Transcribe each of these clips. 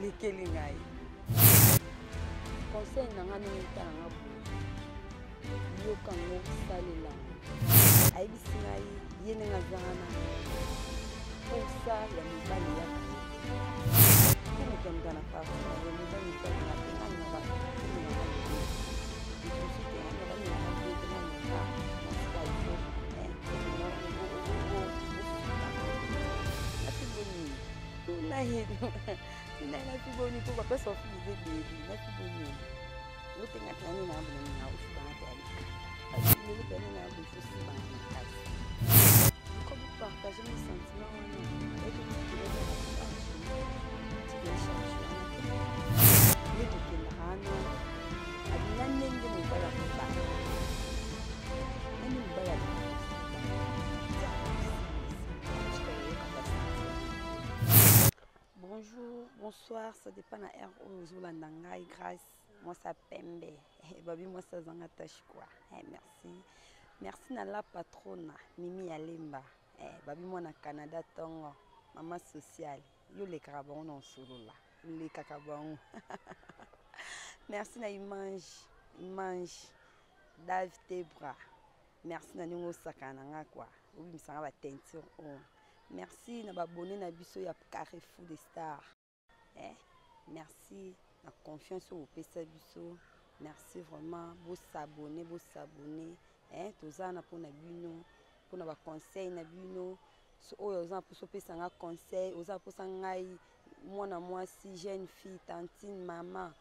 Elekeli ngai. Conseil na ngai ndenge otala nga boye, yoka yango, salela yango. Ayebisi ngai ye ndenge aza wana, posa ya mobali yaka ye te. Moto ya moto na parti na ye, mobali moto alinga te, nga alingaka olingaka te, moto mosusu te, alingaka alingaka te te, nga alingaka mwasi ka ifo nafi boni tuna ye, tuna ye nafi boni mpo bapesa ofili eza ebele, nafi boni otenga mpe nani na abona na ofibanga mpe alika lelo mpe nani na abona ifosibanga makasi. Ko bopartage mes sentiment wana ekotikela charge, tikela charge wana te nde tokendaka wana. Abina ndenge mobali akobanda, ndenge mobali abanda. Bonjour, bonsoir, ça dépend na heure oyo ozolanda ngai. Grâce mwasi ya pembe, babi mwasi azanga tache quoi. Eh, merci, merci na la patrona Mimi ya Lemba, eh, babi mwana Canada ntongo, mama sociale, yo olekaka bango na osolola, olekaka bango. Merci na image, image Dave Tebra, merci na ndenge osakana na nga quoi, obimisanga bateinture oyo. Merci na babone na biso ya Carrefour de Star, eh, merci na confiance oyo opesa biso, merci vraiment. Bosabone, bosabone, eh, toza wana mpona bino, mpona baconseil na bino. So oyo oza na mposa opesa nga conseil, oza na mposa ngai mwana mwasi, jeune fille, tantine, mama,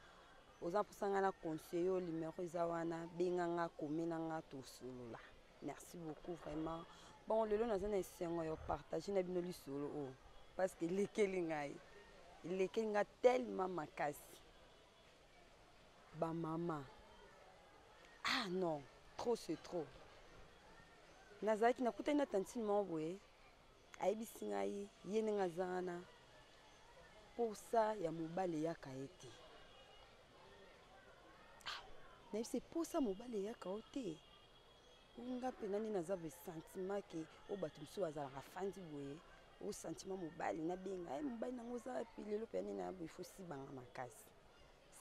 oza mposa ngai na conseil oyo, numero eza wana, benga nga, komela nga, tosolola. Merci beaucoup vraiment. Bon, lelo naza na esengo ya partage na bino lisolo oyo parce que elekeli ngai, elekeli ngai tellement makasi. Bamama, ah non, trop c'est trop. Nazalaki nakutani na tantine moko boye, ayebisi ngai ye ndenge aza wana, posa ya mobali eyaka ye te. Ah, nayebisi, posa mobali eyaka yo te? Nga mpena nde naza boye, sentiment ke oyo bato mosusu bazalaka fandi boye, o sentiment mobali nabenga ye, mobali nango oza wapi lelo? Mpe nde na boye fo sibanga makasi,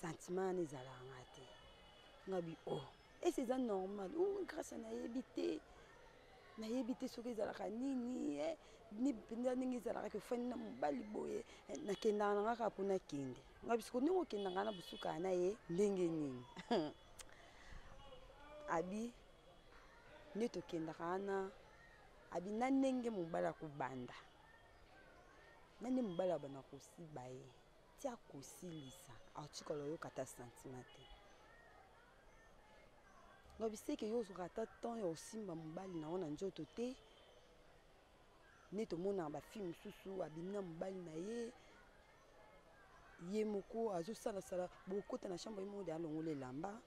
sentiment wana ezalaka nga te. Nga bi o oh, ese eza normal o grâce, nayebi te, nayebi te soki ezalaka nini, eh, ni mpenza ndenge ezalaka ke ofandi na mobali boye, eh, nakendaka na nga kaka mpo nakende. Nga bisiko ndenge okendaka na bosukaka na ye ndenge nini? Abi nde tokendaka wana, abi na ndenge mobali akobanda, na nde mobali abanda kosiba ye ti akosilisa, atikala oyoka ata sentiment te. Nga biseke yo ozwaka ata temps ya kosimba mobali na yo na nzoto te, nde tomonaka bafilme mosusu, abimi na mobali na ye, ye moko azosalasala, bokota na chambre, ye moko de alongola elamba,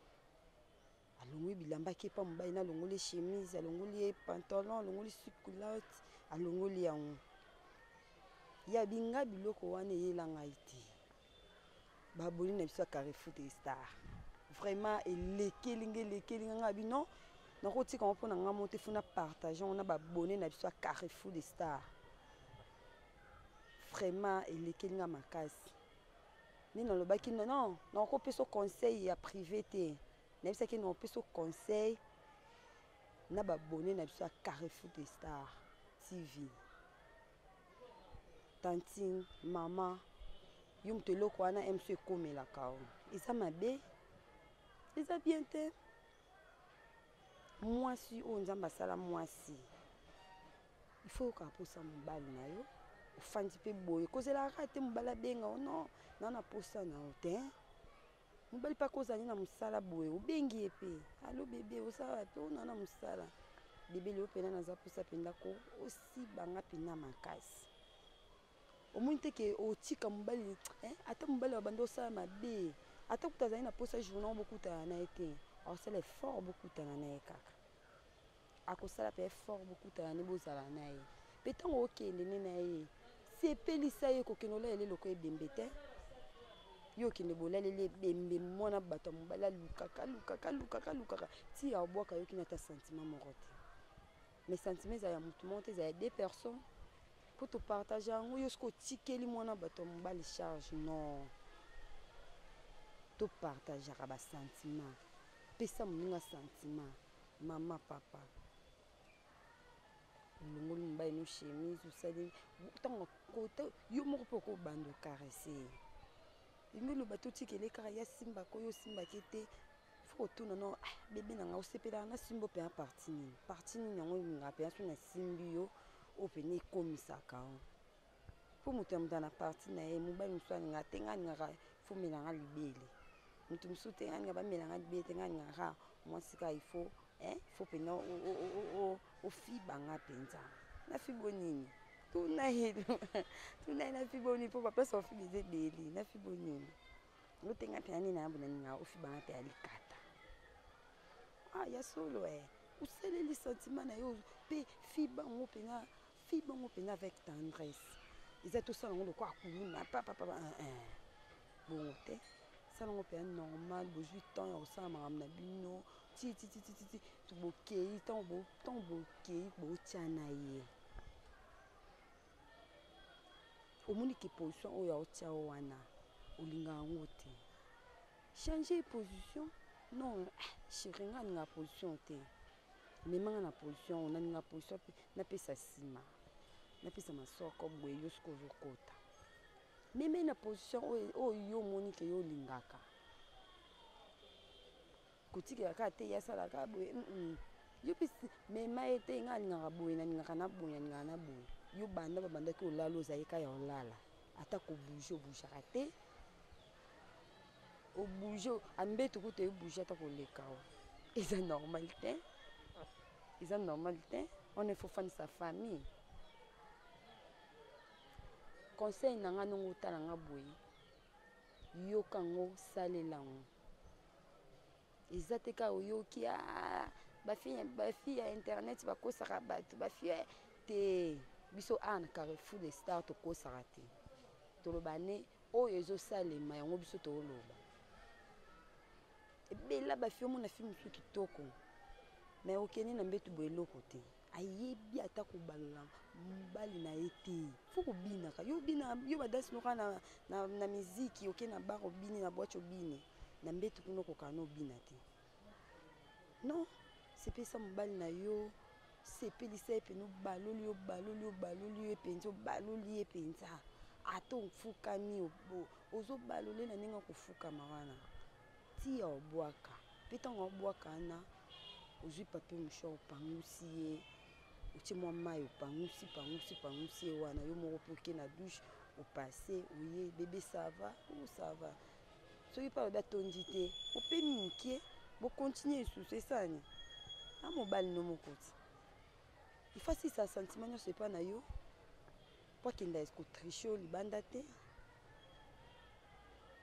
alongoli bilamba, ake epa mobali na alongoli chemise, alongoli ye pantalon, alongoli sous-culotte, alongoli yango. Ya binga biloko wana eyela ngai te. Baboni na biso ya Carrefour de Star, vraiment elekeli nga, elekeli nga. Nga bino nakotika ngo mpona nga mo te, funa partage ngo na babone na biso ya Carrefour de Star. Vraiment elekeli nga makasi. Nde nalobaki non, nakopesa conseil ya privé te, nayebisaki nakopesa conseil na babone na biso ya Carrefour de Star TV. Tantine, mama, yo moto eloko wana mso ekomelaka o, eza mabe, eza bien te. Mwasi oyo Nzambe asala mwasi, il faut oyokaka mposa mobali na yo. Ofandi mpe boye, kozelaka kaka te mobali abenga o non, na na posa na yo te. Mobali mpe akozali na mosala boye, obengi ye mpe: allo bébé, osala mpe ona na mosala bébé, lelo mpena naza mposa mpenza ko osibanga mpena makasi. Omoni te ke otika mobali, eh, ata mobali abandi osala mabe, ata kuta azali na posa journal bokutana na ye te, akosala effort bokutana na ye kaka, akosala mpe effort bokutana ne, bozala na ye mpe. Ntango okende nde na ye, sepelisa ye. Kokende olaleli eloko ebembe te, yo okende bolaleli ebembe mwana bato ya mobali, alukaka, alukaka, alukaka, alukaka ti abwaka, yoki na ata sentiment moko te. Mais sentiment eza ya motu moko te, eza ya deux personnes mpo topartage yango. Yo soki otikeli mwana bato ya mobali charge, non. Topartageaka basentiment. Pesa moninga sentiment, mama, papa. Olongoli mobali no chemise, osali ntango kota yo moko mpe okobanda ocaresse ye. Elingi oloba totikele kaka ye asimbaka oyo osimbaki te. Fo kotuna no, ah, bebe na ngai osepelaka nasimba mpenza parti nini? Parti nini yango olingaka mpenza so nasimbi yo oyo mpenza ekomisaka yo? Mpo moto ya moto na parti na ye, mobali mosusu alingaka te, ngai alingaka fo mela nga libele. Moto mosusu te, ngai alingaka bamela nga libele te, ngai alingaka mwasi kaka il faut, eh, faut mpenza ofiba nga mpenza. Nafibo nini? Tuna ye, tuna ye nafibo nini, mpo baplace ofiba eza ebele. Nafibo nini? Yo te ngai mpenza nini na bona ningaka ofiba nga mpe ya likata. Ah, ya solo eh. Osaleli sentiment na yo mpe fiba yango mpenza, fiba yango mpenza avec tendresse. Eza tosala yango lokola kuluna papapapa, bongo te. Sala yango mpenza normal, bozwi temps ya kosala makambo na bino ti ti ti ti ti ti bokei, ntango bokei botia na ye. Omoni ke position oyo aotia yo wana olingaka yango te, changer position. Non, chéri, nga alingaka position te, memanga na position oyo nalinga position mpe napesa nsima, napesa masoko boye, yo soki ozokota meme na position oyo yo omoni ke yo olingaka. Kotikela kaka te ye asalaka boye, yo mpe mema ye te, ngai alingaka boye, nalingaka na boye, nalingaka na boye. Yo banda babandaki olala, ozali kaka ya olala, ata kobouge obougeaka te, obouge ambeto kutu ebouge ata koleka o. Eza normal te, eza normal te. Wana il faut fandisa famille. Conseil na nga ndongo otala nga boye, yoka yango, salela yango. Eza te kaka oyoki, ah, bafille ya internet bakosaka bato, bafille te. Biso awa na Carrefour des Stars tokosaka te, toloba ne oyo ezosalema yango biso toloba. Ebela bafille, omona fille mosusu kitoko mais okende na mbetu boye eloko te, ayebi ata kobalola mobali na ye te. Fo kobinaka yo, bina yo badanse noka na, na, na miziki, oke na bar obini, na boîte obini, na mbetu kuna okoka na obina te. Non, sepelisa mobali na yo, sepelisa ye mpenza, obaloli yo, obaloli yo, obaloli ye mpenza, obaloli ye mpenza, ata ofukami ozobalole na ndenge akofukama wana tia obwaka. Mpe ntango obwaka wana, ozwi papier mouchoir opangusi ye, otie mwa mai, opangusi pangusi pangusi ye wana, yo moko mpe oke na douche opasse, oye bebe ça va ou ça va. Soki mpe alobi atondi te, opemi mokie, bokontinue lisusu esani na mobali no moko ti ifasisa sentiment nyonso epai na yo, po akenda kotriche oyo libanda te.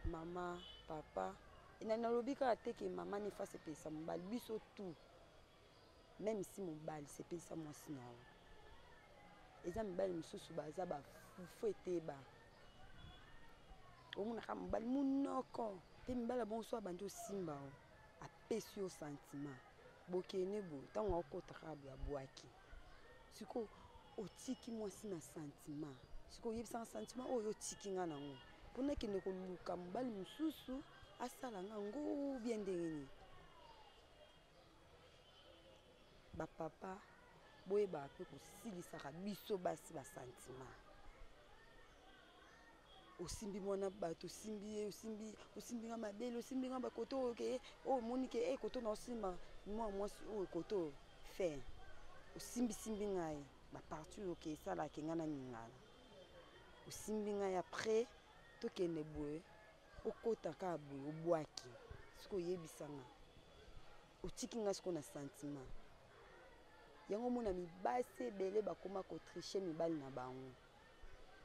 Mama, papa, nalobi kaka te ke mama ne fa sepelisa mobali, biso tout, même si mobali sepelisa mwasi na yo. Eza mibali mosusu baza bafufu eteba, omonaka mobali monoko mpe mibali bongo so abandi osimba o apesi yo sentiment, bokende boye, ntango akota kaka boye abwaki. Sikoyo otiki mwasi na sentiment, sikoyo oyebisaka sentiment oyo otiki nga nango mpo nakende koluka mobali mosusu asala nga ngo bien ndenge nini? Bapapa boyebaka mpe kosilisaka biso basi basentiment. Osimbi mwana bato, osimbi ye, osimbi, osimbi nga mabele, osimbi nga bakoto oyo ke oyo omoni ke e koto na osimba mwa mwasi oyo koto oyo fin, osimbisimbi ngai baparti oyo ke esalaka ngai na ningana, osimbi ngai après tokende boye, okota kaka boye obwaki. Soki oyebisa nga otiki nga sikoyo na sentiment yango, omona mibasi ebele bakoma kotriche mibali na bango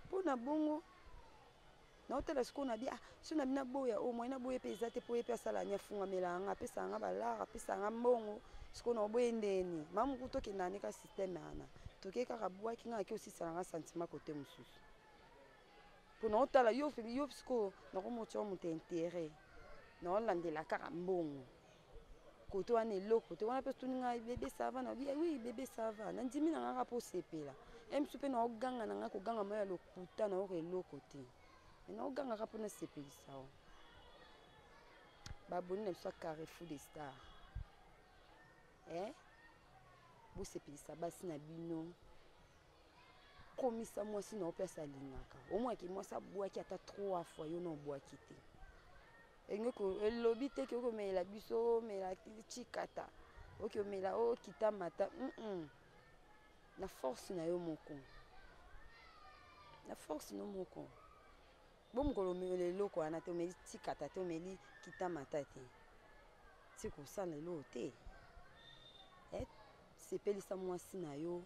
mpona bongo. Naotala sikoyo na bi, ah, so na bina boya oyo moyen naboya mpe eza te, mpo ye mpe asala ni afungamela yanga, apesaka nga balara, apesaka nga mbongo. Sikoyo na oboye ndeni mama moku tokendaka ne ka systeme wana, toke kaka bwaki nga ake osisala nga sentiment kote mosusu mpo naotala yo yo sikoyo nakomotia moto intérêt, naolandela kaka mbongo kote wana eloko te wana. Mpe tuni ngai bebe ça va, nabi oui bebe ça va, nandimi na ngaka mpo osepela ye mosusu mpe naoganga na ngai koganga mai ya lokuta, nayoka eloko te, naogangaka mpo nasepelisa o. Ba abonné na biso ya Carrefour des Stars, eh? Bosepelisa basi na bino. Komisa mwasi na yo place alingaka. Omwaki mwasi abwaki ata trois fois, yo na obwaki te. Elingi elobi te ke okomela biso, omela chikata, oki omela okita mata. Na force na yo moko, na force no moko. Bo mokolo omela eloko wana te, omeli tikata te, omeli kita mata te, ti kosala eloko te. Eh, sepelisa mwasi na yo,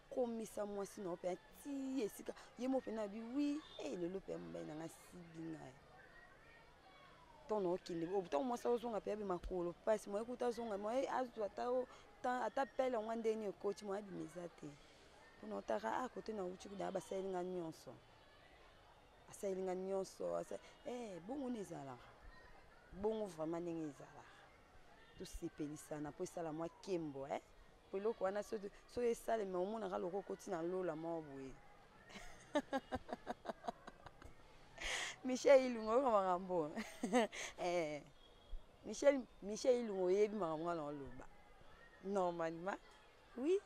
komisa mwasi na yo mpenza ti esika ye mo mpena abi wi e lelo mpenza mobali na ngai asibi ngai. Ntango na okende, ntango mwasi azonga mpe abe makolo mpasi, moye kuta azonga, moye azwa ata ata pele yango ndeni ekoti, moye abima eza te. Mpona otaka a kote na wuti kuda, basaleli nga nyonso, asaleli nga nyonso. Eh, bongo nde ezalaka bongo, vraiment ndenge ezalaka. Tosepelisana mpo esala mwa kembo, eh? Po eloko wana soki esalema, omonaka loko okoti na lola moko boye. Michel Ilunga, oyoka makambo, eh. Michel, Michel Ilunga, oyebi makambo nga na oloba normalement. Oui,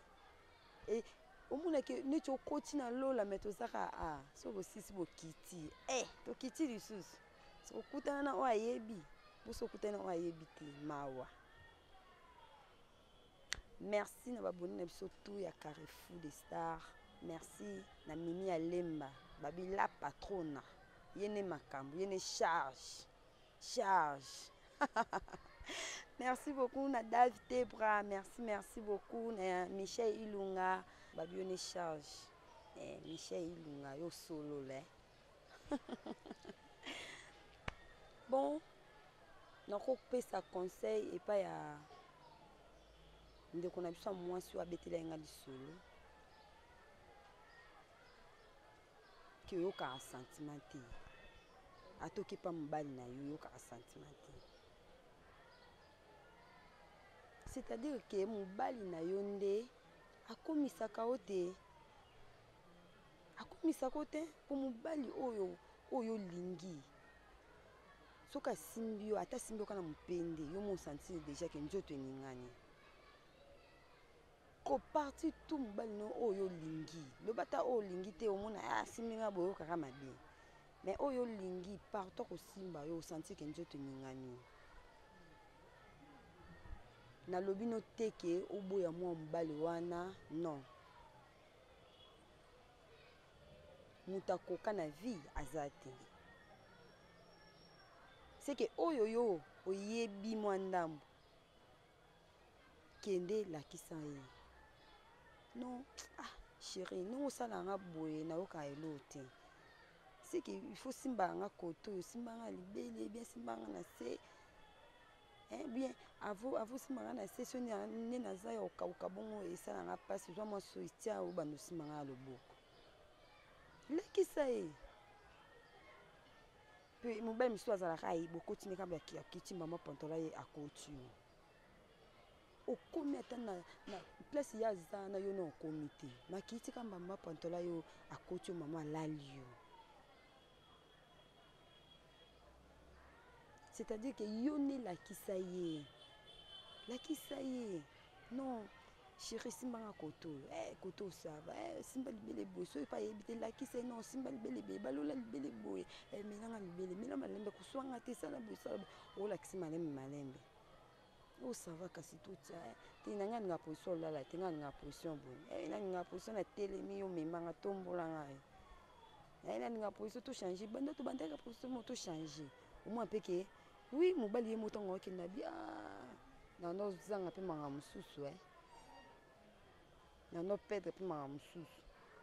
e omonaki neti okoti na lola, me tozaka a soki osisi bokiti, eh, tokiti lisusu, soki okutana na oyo ayebi boso, okutana na oyo ayebi te, mawa. Merci na ba abonné na biso tout ya Carrefour des Stars. Merci na Mimi ya Lemba, babi la patrona, ye nde makambo, ye nde charge charge. Merci beaucoup na Dave Tebra, merci, merci beaucoup na Michel Ilunga, babi yo nde charge. Eh, Michel Ilunga, yo solola, eh. Bon, nakopesa conseil epai ya ndeko na biso ya mwasi oyo abetela ye nga lisolo ke oyokaka sentiment te. Atoki epa mobali na yo, oyokaka sentiment te, c'est-à-dire ke mobali na yo nde akomisaka yo te, akomisaka yo te. Mpo mobali oyo oyo olingi, soki asimbi yo, ata asimbi yo kaka na mopende, yo mo osentir déjà ke nzoto eningani. Koparti tu mobali no oyo olingi, loba ata oyo olingi te, omona asimbi nga boye, oyokaka mabe. Mais oyo olingi, partout akosimba yo, osentir ke nzoto eningani. Nalobi no te ke oboya mwa mobali wana, non. Moto akoka na vie aza te. Seke oyo yo oyebi mwa ndambo, kende lakisa ye. Non, ah chéri, ndenge osala nga boye, nayoka eloko te. Seke il faut simba nga koto oyo, simba nga libele bien, simba nga na se, eh, bien avo simba nga na se. So nde naza ya kokauka bongo, esala nga mpasi. Zwa mwa soi, tia oyo, bando osimba nga ya loboko, lekisa ye. Mpe mobali mosusu azalaka aye, bokoti nde kaka akiti mama pantola, ye akoti yo, okomi ata na place ye aza na yo na okomi te. Makiti kaka mama pantola, yo akoti yo, mama alali yo. C'est-à-dire que yo nde lakisa ye, lakisa ye. Non chéri, simbanga koto oyo, eh, koto osava, eh, simba libele boye. Soki mpe ayebi te, lakisa ye. Non, simba libele boye, balola libele boye, eh, melanga libele, mela malembe, koswanga te, sala boye, sala boye, olakisi malembe malembe. Osava kasi totia te. Na ngai alinga position olala te, ngai alinga position boye, eh, nalinga position na telemi, yo memanga, tombola ngai. Naye nalinga position tochange, banda tobandaka position mo tochange. Omona mpe ke oui, mobali ye mo ntango akenda bia nando ozanga mpe makambo mosusu, eh. Nando perdre mpe makambo mosusu.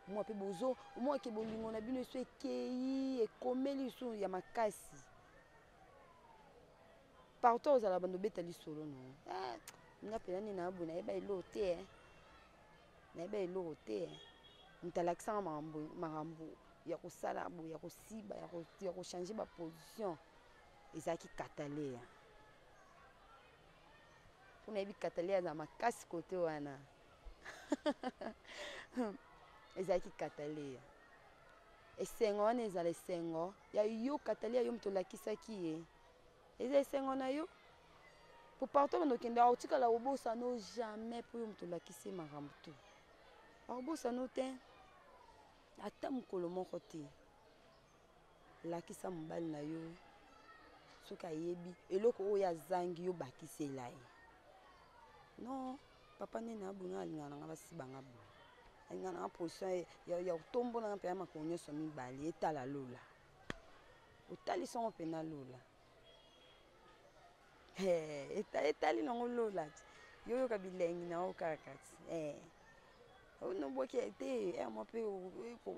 Omona mpe bozo, omona ke bolingo na bino eso ekei, ekomeli so ya makasi. Partout ozala, bando obeta lisolo no, eh, nga mpena nini na boye, nayeba eloko te, eh. Nayeba eloko te, eh. Moto alakisanga makambo, makambo ya kosala boye, ya kosiba, ya kochange baposition, ezalaki Kataleya. Mpo nayebi Kataleya aza makasi kote wana. Ezalaki Kataleya. Esengo wana ezala esengo ya yo Kataleya, yo moto olakisaki ye. Eza esengo na yo. Po partout bando okende akotikala kobosana jamais po yo moto olakisi ye makambo tout. Akobosana yo te. Ata mokolo moko te. Lakisa mobali na yo soki ayebi eloko oyo azangi yo bakisela ye. Non, papa nene abonga alingaka na nga basiba nga boye. Alingaka na nga position ya kotombola nga mpenza makolo nyonso mibale etala lola. Otalisi yango mpenza lola. Eh, etali nango lola ti. Yo yoka bilengi na yo kaka ti. Eh. Onobwaki te, eh moi pe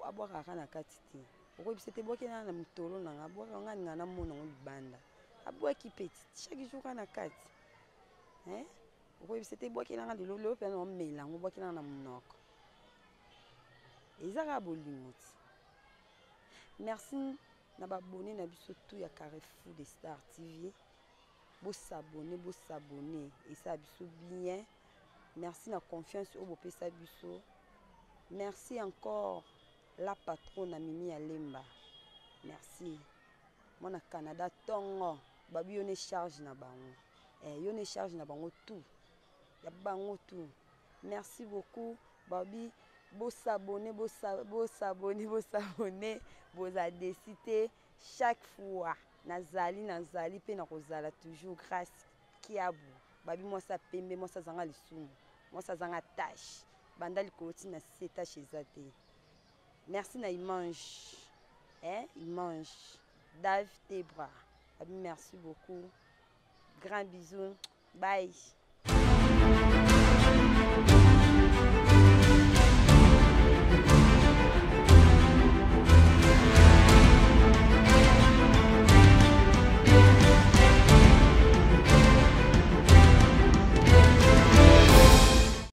abwaka kaka na kati te. Okoyebisa te bwaki na na motolo na nga, abwaka nga nga na mona ngo libanda. Abwaki pe ti chaque jour kaka na kati. Eh? Okoyebisa te bwaki na nga lelo lelo pe na mela ngo bwaki na na monoko. Eza kaka bolingo ti. Merci na ba abonné na biso tout ya Carrefour de Star TV. Bo s'abonner, bo s'abonner esala biso bien. Merci na confiance oyo bopesa biso. Merci encore la patronne Mimi Alemba. Merci. Mwana Canada tongo babi yo ne charge na bango. Eh, yo ne charge na bango tout. Ya bango tout. Merci beaucoup babi bo s'abonner, bo s'abonner, bo s'abonner, boza déçu te chaque fois. Nazali, nazali pe nakozala toujours grâce Kiabu. Babi mwasi ya pembe, mwasi azanga lisumu, mwasi azanga tache. Banda likolo ti na se tache eza te. Merci na Imange. Eh, Imange. Dave Tebra. Babi merci beaucoup. Grand bisous. Bye.